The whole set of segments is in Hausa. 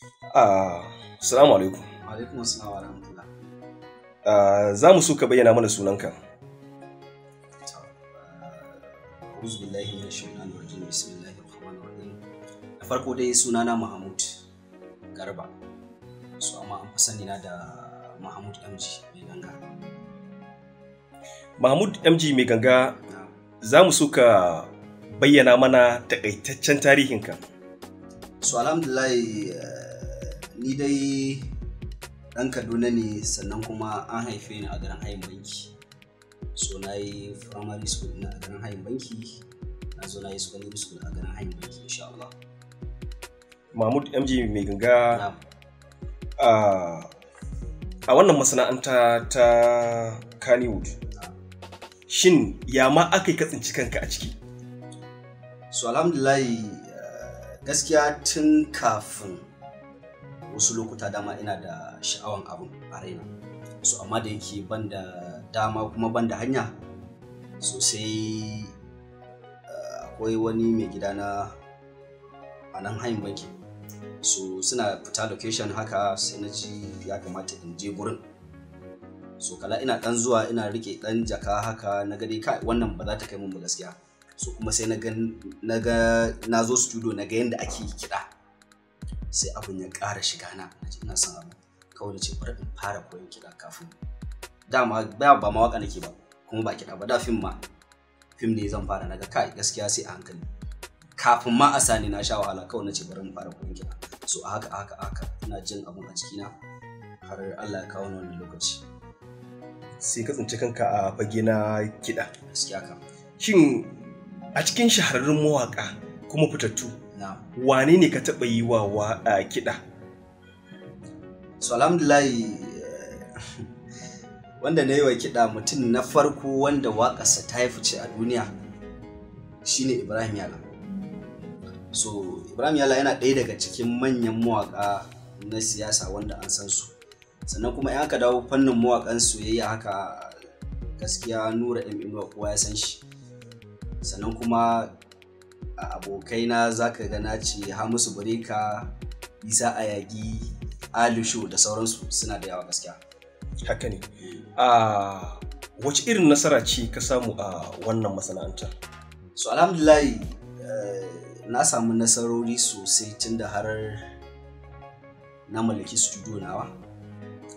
Assalamu alaikum. Alaikum assalam wa rahmatullah. Za mu so ka bayyana mana sunanka. A'udhu billahi minash shaitanir rajim. Bismillahir rahmanir rahim. Da farko dai sunana Mahmud Garba. So amma an fi sani na da Mahmud MG mai ganga. Mahmud MG mai ganga, za mu so ka bayyana mana takaitaccen tarihinka. So alhamdulillah, ni dai ɗan Kaduna ne, sannan kuma an haife ni a garin Hayin Banki. So na yi primary school na a garin Hayin Banki, na zo na yi secondary school a garin Hayin Banki insha Allah. Mahmud MG mai ganga, a wannan masana'anta ta Kannywood, shin ya ma aka yi ka tsinci kanka a ciki? So alhamdulillah, gaskiya tun kafin wasu lokuta dama ina da sha'awan abun a raina. So amma da yake ban da dama kuma ban da hanya, so sai akwai wani mai gida na a nan Hayin Banki. So suna fita location haka, sai na ji ya kamata in je gurin. So kala ina dan zuwa ina rike dan jaka haka, na ga dai kai wannan ba za ta kai mun ba gaskiya. So kuma sai na ga na zo studio na ga yanda ake kiɗa, sai abin ya ƙara shiga na, na ji ina son abu. Kawai na ce bari in fara koyon kiɗa kafin. Dama ba ma waka nake ba, kuma ba kiɗa ba, da fim ma. Fim ne zan fara, na ga kai gaskiya sai a hankali. Kafin ma a sani na sha wahala, kawai na ce bari in fara koyon kiɗa. So a haka haka haka ina jin abun a jikina har Allah ya kawo ni wannan lokaci. Sai ka tsinci kanka a fage na kiɗa. Gaskiya kam. Shin a cikin shahararrun mawaƙa kuma fitattu, wane ne ka taɓa yi wa kiɗa? So alhamdulillah, wanda na yi wa kiɗa mutum na farko wanda waƙarsa ta yi fice a duniya shine Ibrahim Yala. So Ibrahim Yala yana ɗaya daga cikin manyan mawaƙa na siyasa wanda an san su. Sannan kuma in aka dawo fannin mawaƙan soyayya haka, gaskiya Nura M Inuwa kowa ya san shi. Sannan kuma a abokaina za ka ga na ce Hamisu Breaker, Isa Ayagi, Alisho da sauransu suna da yawa gaskiya. Haka ne. Wace irin nasara ce ka samu a wannan masana'anta? So alhamdulillah, na samu nasarori sosai tun da har na mallaki studio nawa.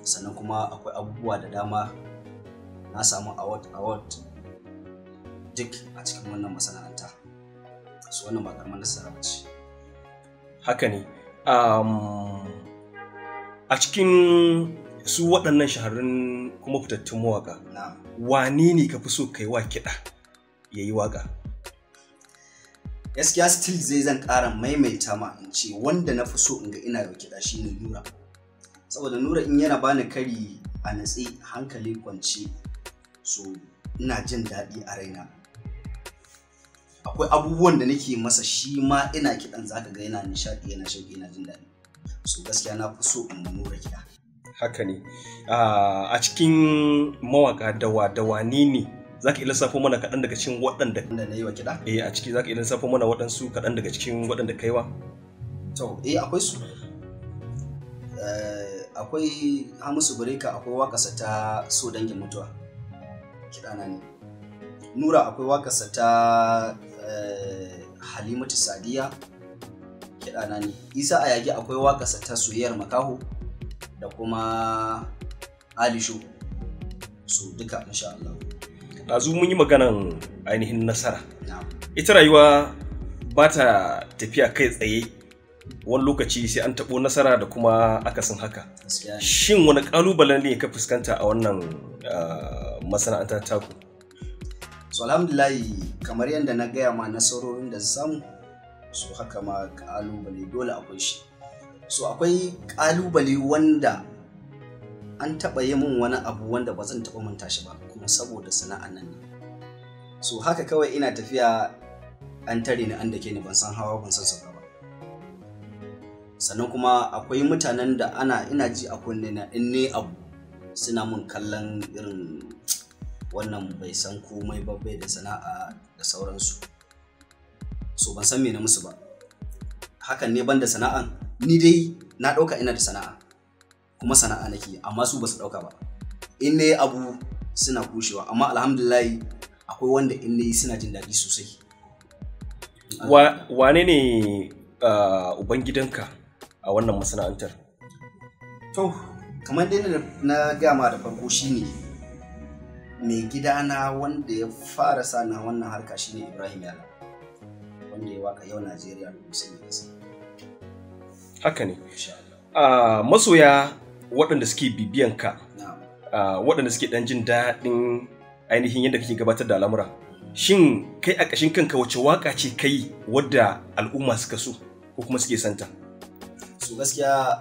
Sannan kuma akwai abubuwa da dama, na samu award duk a cikin wannan masana'anta. So wannan ba karamar nasara ba ce. Haka ne. A cikin su waɗannan shahararrun kuma fitattun mawaƙa, wane ne ka fi so ka yi wa kiɗa ya yi waƙa? Gaskiya still zai zan ƙara maimaita ma in ce wanda na fi so in ga ina da kiɗa shine Nura. Saboda Nura in yana bani kari a natse, hankali kwance, so ina jin daɗi a raina. Akwai abubuwan da nake masa shi ma ina kiɗan zaka ga yana nishaɗi, yana shauƙi, yana jin daɗi. So gaskiya na fi so in Nura kiɗa. Haka ne. A cikin mawaƙa dawa ne za ka iya lissafo mana kaɗan daga cikin waɗanda Wanda na yi wa kiɗa? Eh, a ciki za ka iya lissafo mana waɗansu kaɗan daga cikin waɗanda ka yi wa? To, eh akwai su. Akwai Hamisu Breaker, akwai waƙarsa ta So Dangin Mutuwa. Kiɗa na ne. Nura akwai waƙarsa ta Halimatu Sadiya. Kiɗa na ne. Isa Ayagi akwai waƙarsa ta Soyayyar Makaho da kuma Alisho. So duka insha Allah. Ɗazu mun yi maganan ainihin nasara. Ita rayuwa ba ta tafiya kai tsaye, wani lokaci sai an taɓo nasara da kuma akasin haka. Shin wani ƙalubalen ne ka fuskanta a wannan masana'anta taku? So alhamdulillah, kamar yadda na gaya ma nasarorin da samu, so haka ma ƙalubale dole akwai shi. So akwai ƙalubale wanda an taɓa yi min wani abu wanda ba zan taɓa manta shi ba, kuma saboda sana'an nan ne. So haka kawai ina tafiya an tare ni an dake ni, ban san hawa ban san sauka ba. Sannan kuma akwai mutanen da ina ji a kunne na in ne abu suna mun kallon irin wannan bai san komai ba, bai da sana'a da sauransu. So ban san me na musu ba. Hakan ne ban da sana'an, Ni dai na ɗauka ina da sana'a kuma sana'a nake, amma su ba su ɗauka ba. In nayi abu suna kushewa, amma alhamdulillah akwai wanda in nayi suna jin daɗi sosai. Wane ne ubangidanka a wannan masana'antar? To, kamar dai na gama da farko shine mai gidana wanda ya fara sana wannan harka shine Ibrahim Yala, wanda ya waka yau Najeriya da musulmi kasa. Haka ne. Masoya waɗanda suke bibiyan ka, waɗanda suke ɗan jin daɗin ainihin yadda kake gabatar da al'amura, shin kai a ƙashin kanka wace waka ce kai wadda al'umma suka so ko kuma suke santa? So gaskiya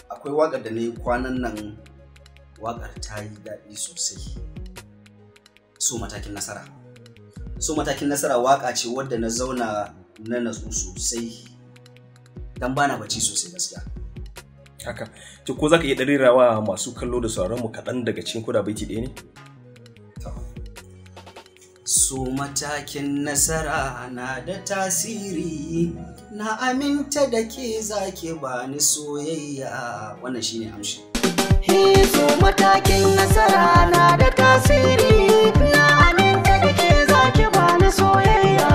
akwai waƙar da na yi kwanan nan, waƙar ta yi daɗi sosai. So matakin nasara. So matakin nasara waƙa ce wadda na zauna na natsu sosai, dan bana bacci sosai gaskiya. Haka. To ko zaka iya ɗarirawa masu kallo da sauraron mu kaɗan daga cikin koda baiti ɗaya ne? So matakin nasara na da tasiri, na aminta da ke zaki bani soyayya. Wannan shine amshi. So matakin nasara na da tasiri, na aminta da ke zaki bani soyayya.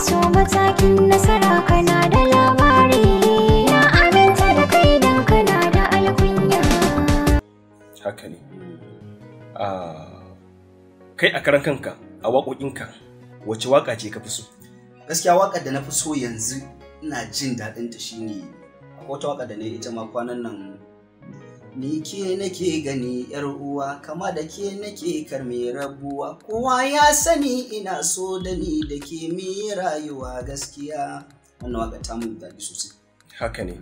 So matakin nasara kana da labari, na aminta da kai dan kana da alkunya. Haka ne. Kai a karan kanka a waƙoƙinka wace waƙa ce ka fi so? Gaskiya waƙar da na fi so yanzu ina jin daɗin ta shine akwai wata waƙa da na yi ita ma kwanan nan. Ni ke nake gani yar uwa, kama da ke nake karme rabuwa, kowa ya sani ina so da ni da ke mi rayuwa gaskiya. Wannan waƙa ta mun daɗi sosai. Haka ne.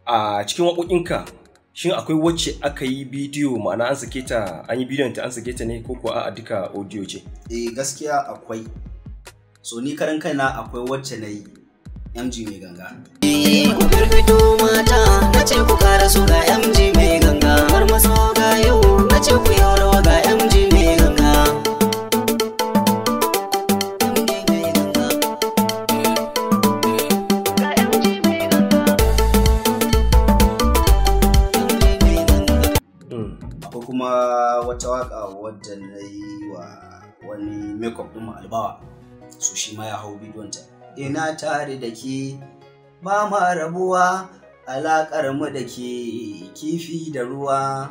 A cikin waƙoƙinka shin akwai wacce aka yi bidiyo, ma'ana an sake ta, an yi bidiyon ta an sake ta ne ko kuwa a duka audio ce? Eh gaskiya akwai. So ni karan kaina akwai wacce na yi MG mai ganga. Ku firfito mata, na ce ku kara su ga MG mai ganga. Har maso ga yau, na ce ku yau rawa ga MG mai ganga. MG mai ganga. Ga MG mai ganga. MG mai ganga. Akwai kuma wata waka wadda na yi wa wani makeup ɗin albawa. So shi ma ya hau bidiyon ta. Ina tare da ke ba ma rabuwa, alaƙar mu da ke kifi da ruwa.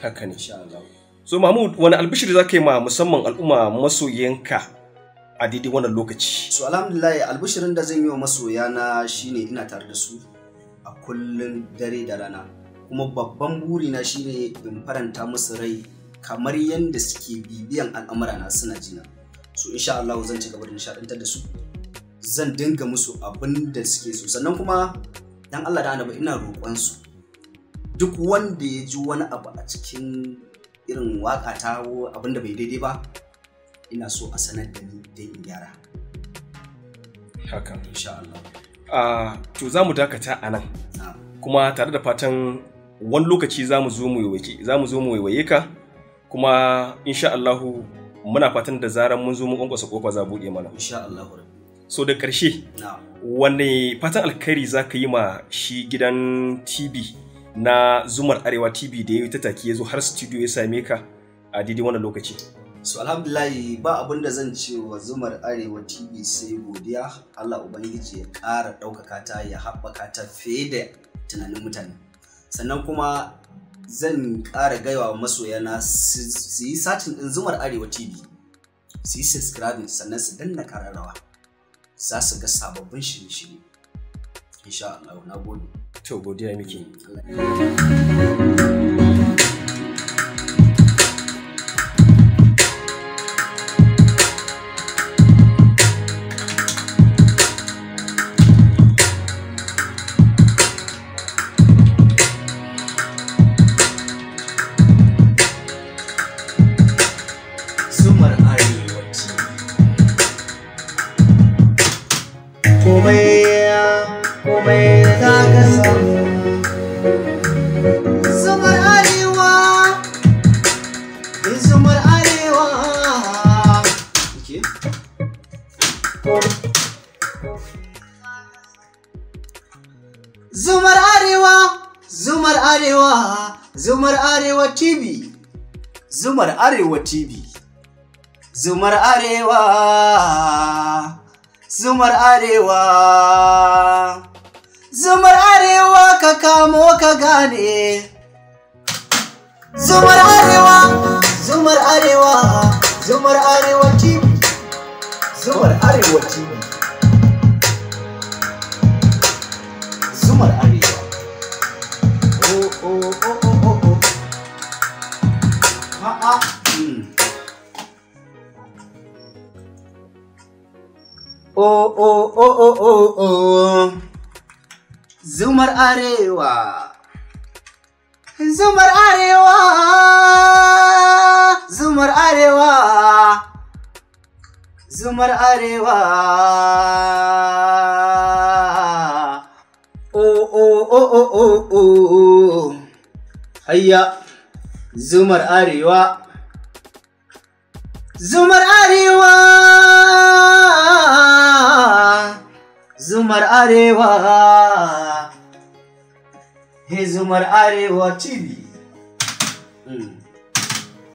Haka ne. Insha Allah. So Mahmud, wani albishir za ka yi ma musamman al'umma masoyanka a daidai wannan lokaci? So alhamdulillah albishirin da zan yi wa masoyana shine ina tare da su a kullum dare da rana. Kuma babban burina shine in faranta musu rai kamar yadda suke bibiyan al'amurana suna jina. So insha Allah zan ci gaba da nishaɗantar da su. Zan dinga musu abin da suke so. Sannan kuma dan Allah da Annabi ina roƙon su, duk wanda ya ji wani abu a cikin irin waƙa ta abin da bai daidai ba, ina so a sanar da ni don in gyara. Haka. Insha Allah. To za mu dakata a nan. Kuma tare da fatan wani lokaci za mu zo mu waiwaye ka, kuma insha Allahu muna fatan da zaran mun zo mun kwankwasa kofa za buɗe mana. Insha Allah. So da ƙarshe, wanne fatan alkhairi za ka yi ma shi gidan TV na Zumar Arewa TV da ya yi tattaki ya zo har studio ya same ka a daidai wannan lokaci? So alhamdulillah ba abin da zan ce wa Zumar Arewa TV sai godiya. Allah Ubangiji ya ƙara ɗaukaka ta, ya haɓaka ta fiye da tunanin mutane. Sannan kuma zan ƙara gaiwa masoyana su yi satin ɗin Zumar Arewa TV, su yi subscribing sannan su danna ƙararrawa. Za su ga sababbin shirye-shirye. Insha Allah, na gode. To godiya muke. Zumar Arewa TV. Komai za ka samu. Zumar Arewa, Zumar Arewa. Okay. Zumar Arewa, Zumar Arewa, Zumar Arewa TV. Zumar Arewa TV. Zumar Arewa, Zumar Arewa. Zumar Arewa ka kamo ka gane. Zumar Arewa, Zumar Arewa, Zumar Arewa TV. Zumar Arewa TV. Zumar Arewa. Oh, oh, oh, oh, oh, oh. Ha, ha. Oh, oh, oh, oh, oh, oh. Zumar Arewa. Zumar Arewa. Zumar Arewa. Zumar Arewa. Oh, oh, oh, oh, oh, oh. Hayya. Zumar Arewa. Zumar Arewa. Zumar Arewa. Hey, Zumar Arewa TV.